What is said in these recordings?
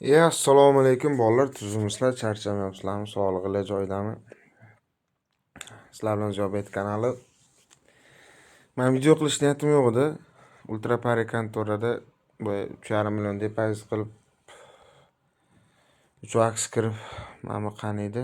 Assalomu alaykum bolalar, tuzukmisizlar, charchamayapsizlarmi, sog'lig'inglar joyidami? Sizlar bilan Ziyobet kanali. Men video qilish niyatim yo'q edi. Ultra Pari kontorada bu 3,5 million depozit qilib 3 aks kirib, mana bu qani edi?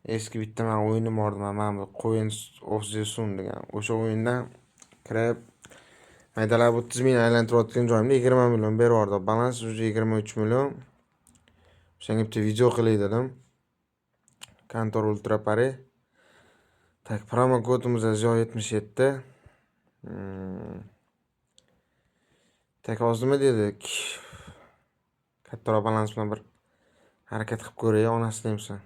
Eski bitta men o'yinim bor edi, mana bu Coins of the Sun degan. O'sha o'yindan kirib maydalab 30 ming aylantirayotgan joyimda 20 million berib yubordi. Balans уже 23 million. O'shanga bitta video qilay dedim. Kontor Ultra Pari. Tak, promo kodimiz Ziyo77. Tak, hozir nima dedik? Kattaroq balans bilan bir harakat qilib ko'ray, onasini emsin.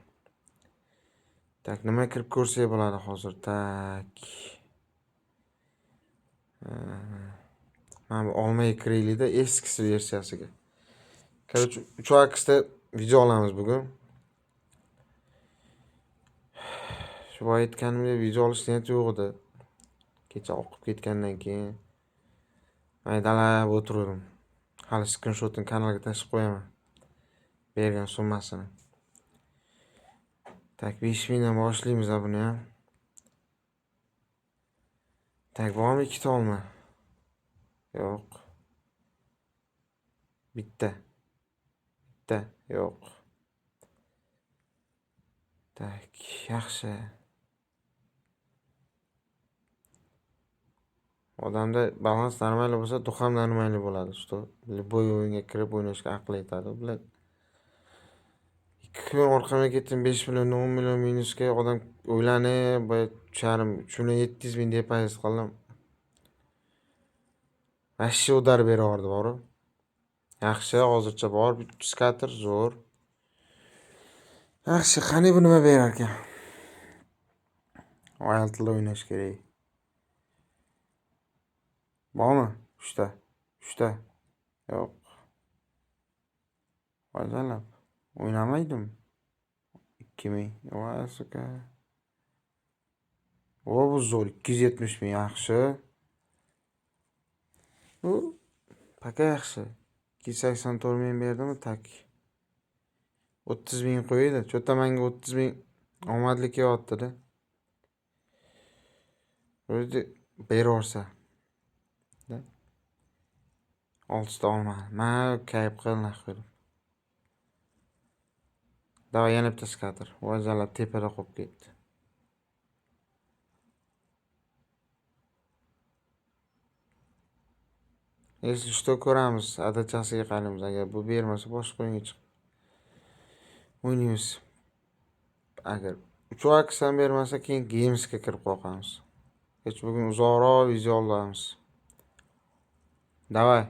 Tak, nima kirib ko'rsak bo'ladi hozir? Tak. Mana bu olmaga kiraylikda eskisi versiyasiga. Короче, 3x da video olamiz bugun. Shu boya aytganimdek video olish niyati yo'q edi. Kecha oqib ketgandan keyin maydalab o'tirdim. Hali skrinshotini kanalga tashlab qo'yaman. Bergan summasini. Tak, 5000 dan boshlaymiz buni ham. Tak, bormi ikkita olma? Yo'q. Bitta. Bitta. Yo'q. Tak, yaxshi. Odamda balans normal bo'lsa, duh ham normal bo'ladi. Что любой o'yinga kirib o'ynashga aql yetadi. Bular 2 kun orqamga ketdim, 5 million, 10 million minusga odam o'ylanib, boya 3,5, 3 million 700 ming depozit qildim. Вообще udar berib yubordi borib. Yaxshi, hozircha bor, bitta skater zo'r. Yaxshi, qani bu nima berar ekan? Wild o'ynash kerak. Bormi? 3ta. 3ta. Yo'q. Foydalab. O'ynamaydimi? 2000. Voy, suka. O, bu zo'r. 270 ming, yaxshi. Bu paka yaxshi. 284 ming berdimi? Tak. 30 ming qo'ydi. Cho'ta menga 30 ming omadli kelyapti-da. O'zi beraversa. 6 ta olmadi. Ma kayf qil nahvi. Davay yana bitta skater. Voy zalab tepada qolib ketdi. Если что ko'ramiz, adachasiga qaraymiz. Agar bu bermasa boshqa o'yinga chiqib o'ynaymiz. Agar 3 aks ham bermasa keyin Gamesga kirib qoqamiz. Hech bugun uzoqroq video olamiz. Davay.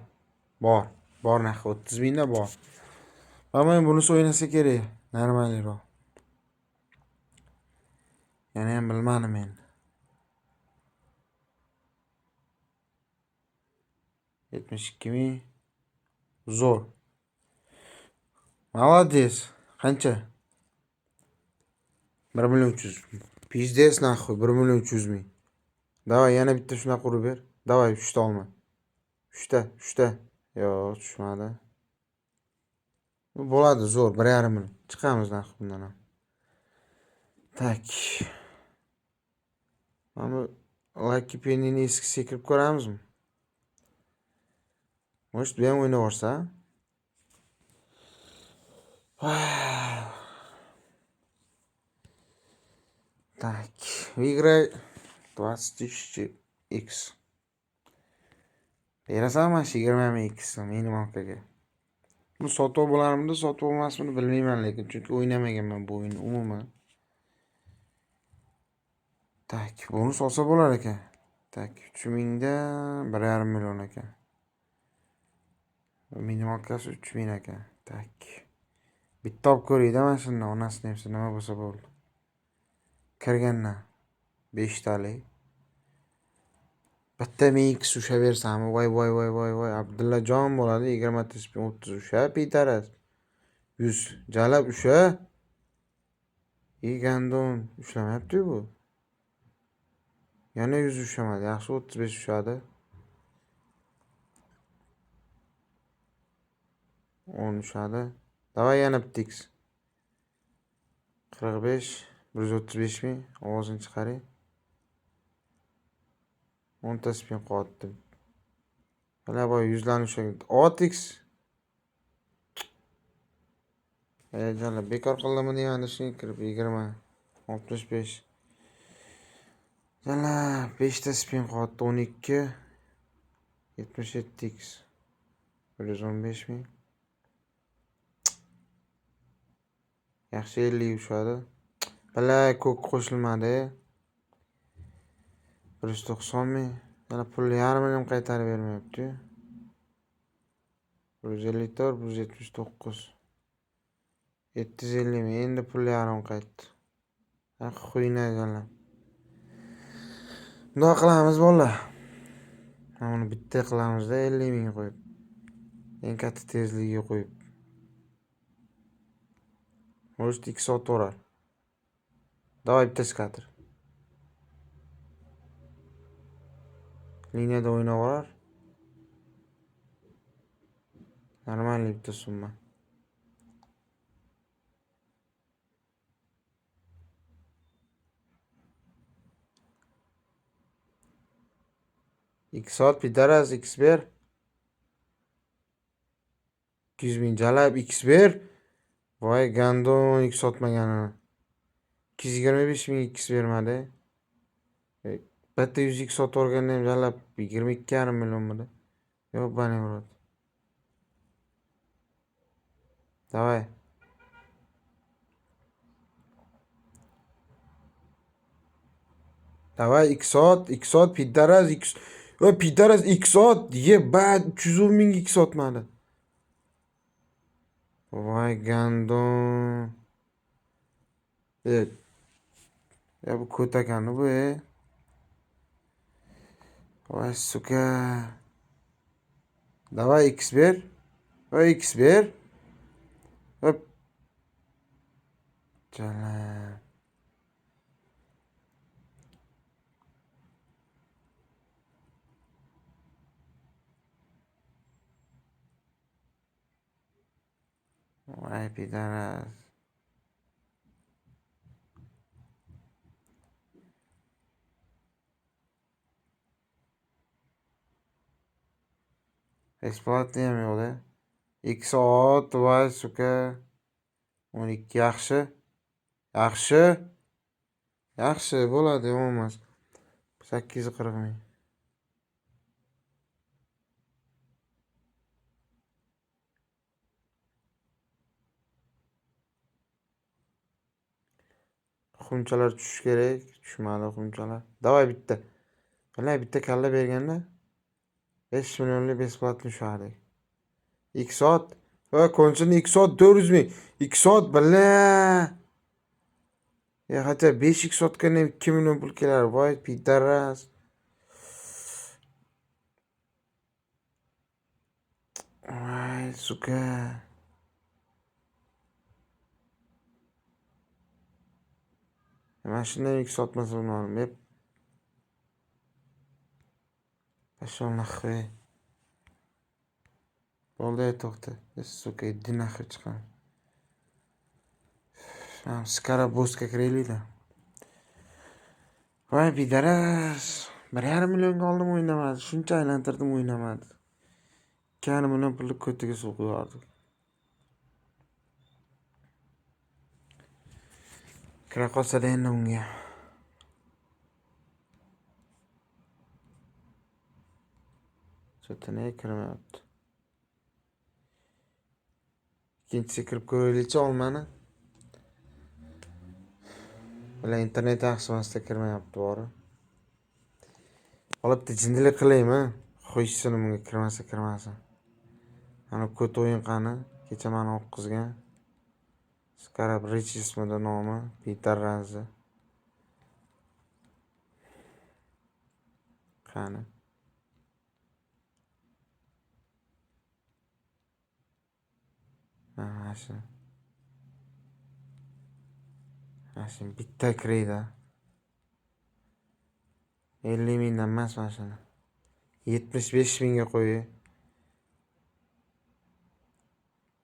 Bor. Bor narxi 30 mingda bor. Ammo bunisi o'ynasa kerak, normalroq. Yana ham bilmadim endi. 72 ming. Zo'r. Молодец. Qancha? 1 million 300. Pizdes нахуй, 1 million 300 ming. Davay yana bitta shunaqa urib ber. Davay 3 ta olma. 3 ta, 3 ta. Yo'q, tushmadi. Bo'ladi, zo'r, 1,5 million. Chiqamiz naqd bundan ham. Tak. Mana bu Lucky Penny'ni eskisiga kirib ko'ramizmi? Может, bu ham o'ynab yuborsa? Так, выиграй 20 тысяч x. Berasan mana shu 20 ming x minimalkaga. Bu sotib bo'larmidi, sotib bo'lmasmidi bilmayman lekin, chunki o'ynamaganman bu o'yinni umuman. Tak, bonus olsa bo'lar ekan. Tak, 3000 da 1,5 million ekan. Minimalkasi 3000 ekan. Tak. Bitta olib ko'rayda mana shundan, onasini emsin, nima bo'lsa bo'ldi. Kirgandan 5 talik. Bitta ming x usha bersam, voy voy voy voy voy, Abdullajon bo'ladi, 20 ta spin 30 usha, pitaras. 100 jalab usha. Gandon ushlamayapti bu. Yana 100 ushamadi, yaxshi 35 ushadi. 10 ushadi. Давай yana bitta x. 45 135 ming. Ovozini chiqaring. 10 ta spin qo'ydim. Hali boy yuzlarni ushlagan. Ot x. Jalab bekor qildimi deyman, shunga kirib 20 65. Jalab 5 ta spin qo'ydi 12 77 x. 115 ming. Yaxshi 50 ushadi. Bala ko'k qo'shilmadi. 190 ming. Yana pul yarmini ham qaytarib bermayapti. 154, 179. 750 ming. Endi pul yarim qaytdi. Xuyna jalab. Bunday qilamiz bolalar. Mana buni bitta qilamizda 50 ming qo'yib. Eng katta tezligiga qo'yib. Может 2 soat o'rar. Давай bitta skater. Liniyada o'ynab. Нормальный bitta summa. Ikki soat pidaraz x ber. 200 ming jalab x ber. Voy gandon x sotmaganini. 225 ming x bermadi. Bitta 100 x sotib olganda ham jalab 22,5 millionmidi? Yo'q, bani brot. Давай. Давай x sot, x sot pidaraz x. Va pidaraz x sot, ебать 310 ming x sotmadi. Voy gandon. Ya bu ko't ekan bu. Voy suka. Давай x ber. Voy x ber. Hop. Jalab. Voy pidaraz. Bесплатный ham yo'q-da. 2 soat voy suka. 12 yaxshi. Yaxshi. Yaxshi bo'ladi, yomon emas. 840 ming. Xumchalar tushishi kerak. Tushmadi xumchalar. Давай bitta. Mana bitta kalla berganda 5 millionlik bесплатный ushardik. 2 soat. Va konchini 2 soat 400 ming. 2 soat billa. Ya hatto 5 x sotganda ham 2 million pul kelar. Voy pidaras. Voy suka. Mana shundan x sotmasa bo'lmaydi. Пошел нахуй. Bo'ldi, to'xta. Сука, иди нахуй chiqaman. Skara bossga kiraylik-da. Voy pidaras. 1,5 millionga oldim, o'ynamadi. Shuncha aylantirdim, o'ynamadi. 2,5 million pulni ko'tiga suv qo'yardik. Kira qolsa-da endi unga. Chetini kirmayapti. Ikkinchisiga kirib ko'raylikchi olmani. Bilan internet yaxshi emasda kirmayapti bori. Olibdi jindilik qilaymi? Qo'yishsin bunga kirmasa kirmasin. Mana ko't o'yin qani? Kecha meni o'qizgan. Scarab Rich ismida nomi, Peter Razi. Qani? Mana shu. Mana shu bitta kirayda. 50 mingdan emas mana shuni. 75 mingga qo'y.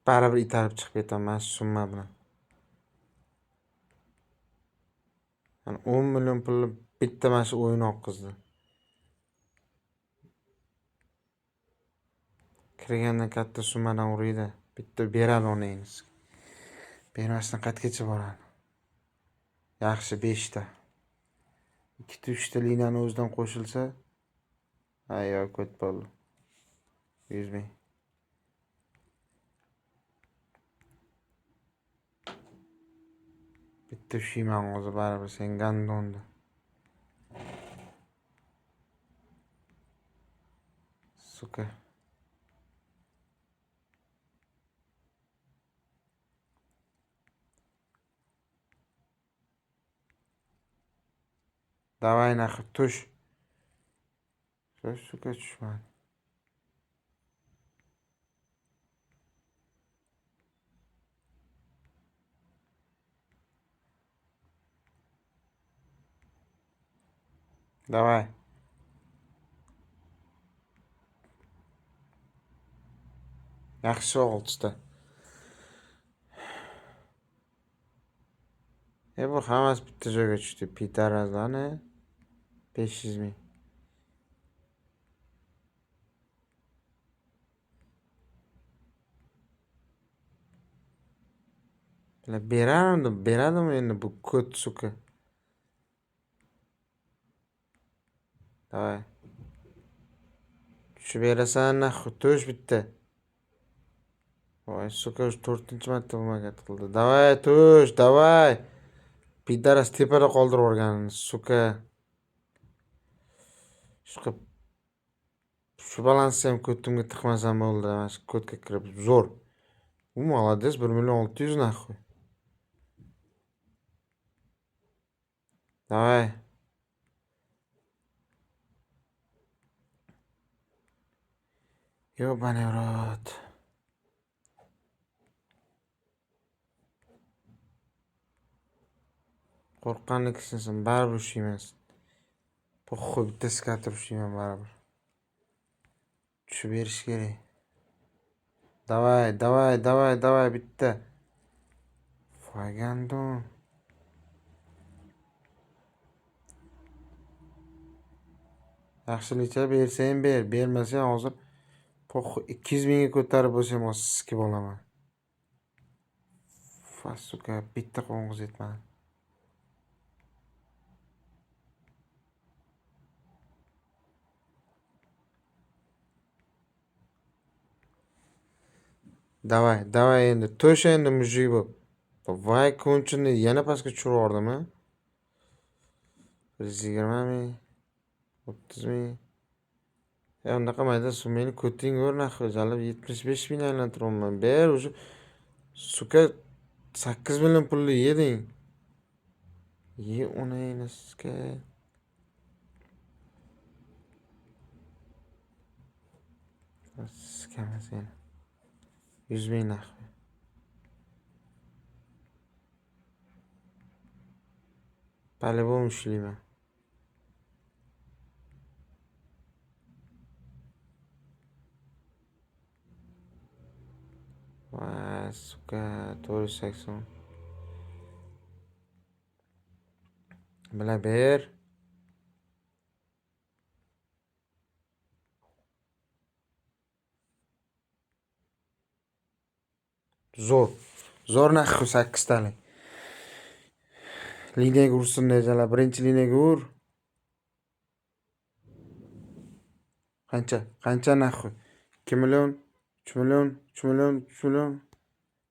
Baribir itarib chiqib ketaman shu summa bilan. Yani 10 million pulni bitta mana shu o'yin oqqizdi. Kirgandan katta summadan uriydi. Bitta beradi onangni. Bermasdan qayergacha boradi? Yaxshi 5 ta. 2 ta 3 ta liniyani o'zidan qo'shilsa, ha yo'q, ko't bo'ldi. 100 ming. Bitta ushlayman hozir baribir sen gandonda. Сука. Давай нахуй, tush. Сука, tushmadi. Давай. Yaxshi oltita. Bu hammasi bitta joyga tushdi. Pitarazlarni 500 ming. Berardi, beradimi endi bu ko't suka? Давай. Tushib berasan nahvi, tush bitta. Voy, suka, 4-marta помогать qildi. Давай, tush, давай. Pidaras tepada qoldirib yuborganini, suka. Shu balansni ham ko'timga tiqmasam bo'ldi. Mana shu ko'tga kirib zo'r. U молодец, 1 million 600 nahvi. Давай. Ёбаный в рот. Qo'rqqanlik sen baribir ushlayman. Po'xi bitta skater ushlayman baribir. Tushib berish kerak. Давай, давай, давай, давай bitta. Voy gandon. Yaxshilikcha bersang ber, bermasang hozir po'xi 200 mingga ko'tarib bo'lsam hozir sikib olaman. Fasuka bitta qo'ng'iz yetmadi. Давай, давай endi to'sh endi mujik bo'p. Voy konchini yana pastga tushirib yubordimi? 120 ming, 30 ming. Unaqa mayda summani ko'ting ko'r nahvi, jalab 75 ming aylantiryapman. Ber o'sha suka 8 million pulni yeding. Ye onangni suka. Sikama seni. 100 ming nahvi. По-любому ushlayman. Voy suka, 480. Bila ber. Zo'r. Zo'r nahvi 8 talik. Liniyaga ursin rejalar. Birinchi liniyaga ur. Qancha? Qancha nahvi? 2 million, 3 million, 3 million, 3 million.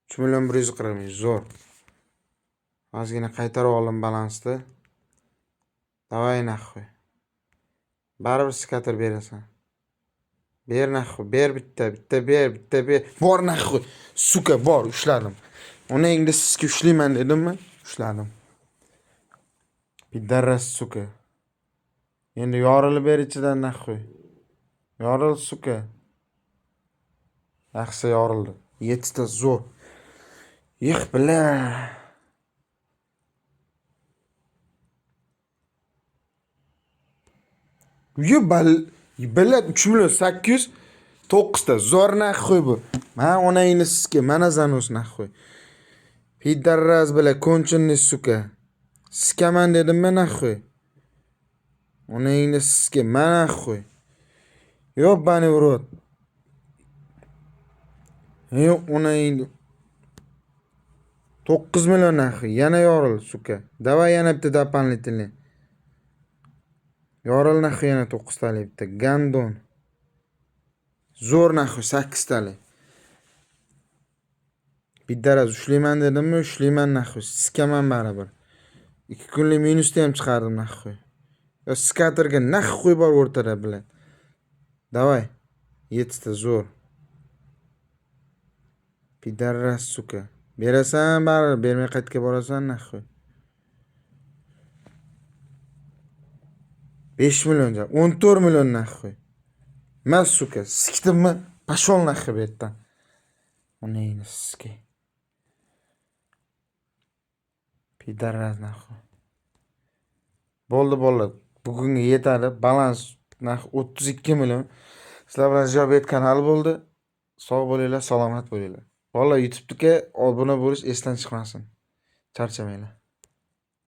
3 million 140 ming. Zo'r. Ozgina qaytarib oldim balansni. Давай nahvi. Baribir skater berasan. Ber nahvi, ber bitta, bitta ber, bitta ber. Bor nahvi. Suka, bor, ushladim. Uni endi sizga ushlayman dedimmi? Ushladim. Pidaras suka. Endi yorilib ber ichidan nahvi. Yoril suka. Yaxshi yorildi. 7 ta zo'r. Yix bila. Yubal, bila 3 million 809 ta zo'r nahvi bu. Ma onangni sizga, mana занос нахуй. Пидорас, бля, конченый, сука. Sikaman dedimmi нахуй? Onangni sizga, ma нахуй. Ёбаный в рот. Yo'q, onangni 9 million нахуй. Yana yoril, сука. Давай yana bitta дополнительный. Yoril нахуй yana 9 talik bitta. Гандон. Zo'r нахуй 8 talik. Пидорас ushlayman dedimmi, ushlayman нахуй. Sikaman baribir. 2 kunlik minusda ham chiqardim нахуй. Yo скаттер ga нахуй bor o'rtada, блядь. Давай. 7 ta zo'r. Пидорас, сука. Berasan baribir, bermay qayerga borasan нахуй. 5 million, 14 million нахуй. Ma, сука, sikdimmi? Пошел нахуй bu yerdan. Onangni sizga. Пидорас нахуй. Bo'ldi bolalar. Bugunga yetadi. Balans нахуй 32 million. Sizlar bilan Ziyobet kanali bo'ldi. Sog' bo'linglar, salomat bo'linglar. Bolalar, YouTube'ga obuna bo'lish esdan chiqmasin. Charchamanglar.